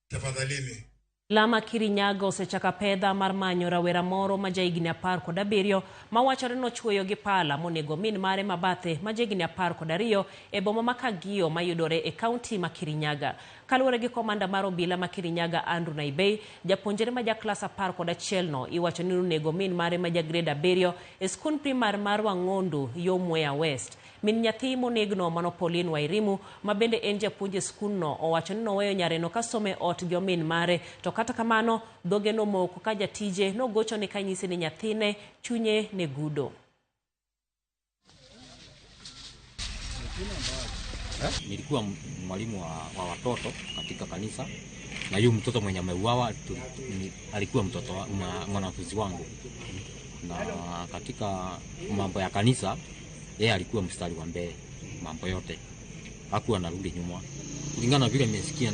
Tafadhalini. Lama Kirinyaga osechako apedha mar manyo rawera moro ma jahigni 17 ma wachore nochuoyo gi pala monego min mare ma bathe ma jahigni 12 e boma ma Kagio mayudore e kaunti ma Kirinyaga. Kaluwore gi komanda mar obila ma Kirinyaga Andrew Naibei, japuonjre ma ja klas 11 no iwacho ni nonego min mare ma ja grade 7 e skund primar mar Wang'ondu yo Mwea West. Min nyathi monegno mano Pauline Wairimu ma bende en japuonj e skundno owacho ni noweyo nyareno ka somo e ot gi omin mare to kata kamano dhoge nomoko ka jatije nogochone kanyise ni nyathine chunye ne gudo. Nilikuwa mwalimu wa watoto katika kanisa na huyu mtoto mwenye ameuawa alikuwa mtoto mwanafunzi wangu, na katika mambo ya kanisa yeye alikuwa mstari wa mbele, mambo yote hakuwa anarudi nyuma. Kulingana na vile nimesikia.